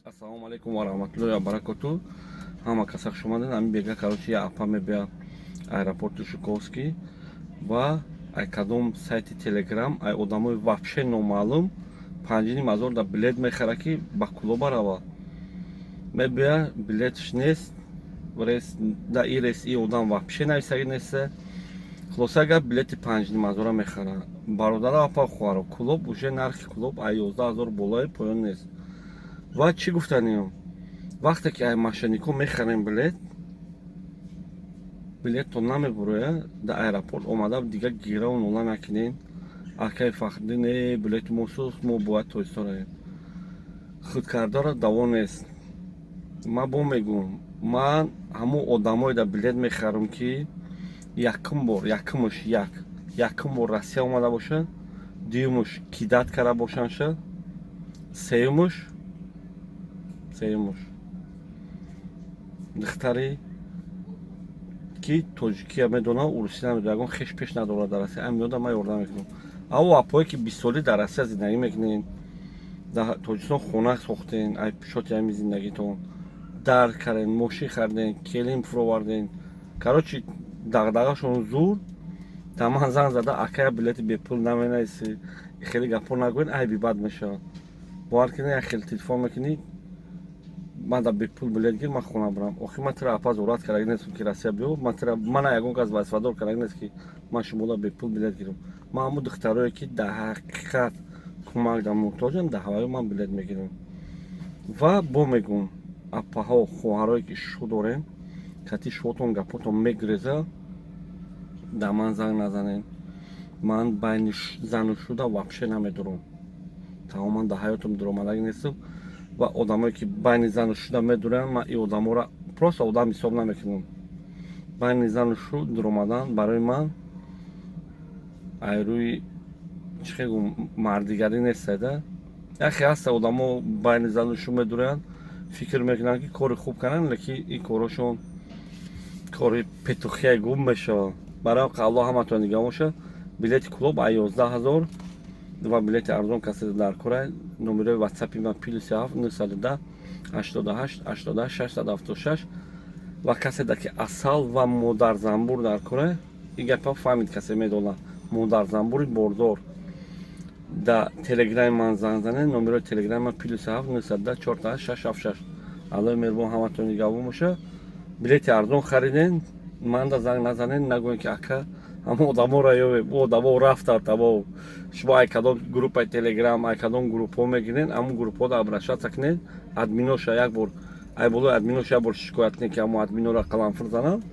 Ассалому алайкум ва раҳматуллоҳи ва баракоту. Ҳама каса хуш омадед. Ҳамин бега, короче, я апа мебия аэропорти Жуковский ва ай кадом сайти Телеграм, ай одамои вообще номаълум 5,5 ҳазор да билет мехара, ки ба Кулоба рава. Мебия, билетш нест, рейс да и рейс и одам вообще нависагӣ неста. Хулоса гап, билети 5,5 ҳазора мехара. Бародару апа, хоҳаро, Кулоб уже нархи Кулоб ай 11 000 болои поён нест. Ва чӣ гуфтаниём? Вақте ки ай мошеннико мехарем билет, билетто намебуроя, да аэропорт омада дига гираву нола накунен: «Акай Фахриддин, э, билети мо сӯхт, мо бояд Тоҷикистон равем». Худкардора даво нест. Ман бо мегӯм, ман ҳамон одамое да билет мехарам, ки якум бор, якумуш, як якум бор Россия омада бошад, дуюмуш кидать карда бошандша, сеюмуш духтаре ки тоҷикия медонад, урусӣ намедонад, ягон хеш пеш надорад дар Россия, аминода ман ёрдам мекунам. Аво апое ки 20 солӣ дар Россия зиндагӣ мекунед, дар Тоҷикистон хона сохтен, ай пишоти ҳами зиндагитон дар карден, мошин хариден, келин фуроварден, короче, дағдағашон зур, да ман занг зада: «Акая, билети бепул наменависӣ». Хеле гапҳо нагӯен, айби бад мешавад. Бовар кунед, як хел телефон мекунӣ: «Ман да бепул билет гир, ман хона бурам». Охир ман тира, апа, зурат кардаги нестам, ки Россия биё. Ман тира, мана ягон кас вазифадор кардаги нест, ки ман шумода бепул билет гирам. Ман ҳамун духтарое, ки дар ҳақиқат кӯмак да муҳтоҷанд, дар ҳаваё ман билет мегирам. Ва бо мегӯм, апаҳо, хоҳарое ки шу дорем, кати шуотон гапотон мегиреза, да ман занг назанед. Ман байни зану шуда вообще намедурам, тамоман дар ҳаётам дуромадаги нестам. Ва одамое, ки байни зану шуда медуранд, ман ин одаморо просто одам ҳисоб намекунам. Байни зану шу дуромадан барои ман айрӯи чӣ хел гум, мардигарӣ нестада. Яхе ҳаста, одамо байни зану шу медуранд, фикр мекунанд, ки кори хуб карданд, лекин ин корошон кори петухия гум мешавад. Барои Аллоҳ ҳаматон нигаҳ бошад. Билети Кулоб ай 11 000 ва билети арзон касе дар кора, номерои ватсапи ман +7 910 88 88 676. Ва касе да ки асал ва модарзамбур дар кора, ин гапа фаҳмид, касе медонад, модарзамбури бордор, да Телеграми ман занг занед. Номерои Телеграми ман +7 910 4 676. Аллоҳи меҳрубон ҳаматон нигаҳбон бошад. Билети арзон хариден, манда занг назанед, нагӯед, ки «Ака, ҳама одаморо ёбем». Ӯ одамо рафтанд тамом. Шумо ай кадом группаи Телеграм, ай кадом группҳо мегиред, ҳамун группҳоро обращаться кунед, админоша як бор, ай болои админоша як бор шикоят кунед, ки ҳамун админора қаламфур зананд,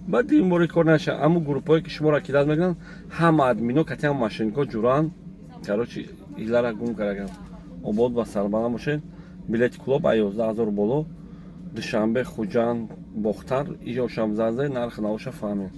баъд ин бори кор наша. Ҳамун группҳое, ки шуморо кидать мекунанд, ҳама админо кати ҳам мошенникҳо ҷуранд. Короче, илара гум караган. Обод ва сарбаланд бошед. Билети Кулоб ай 11 000 боло, Душанбе, Хуҷанд, Бохтар, иёшам занг занед, нархи навоша фаҳмед.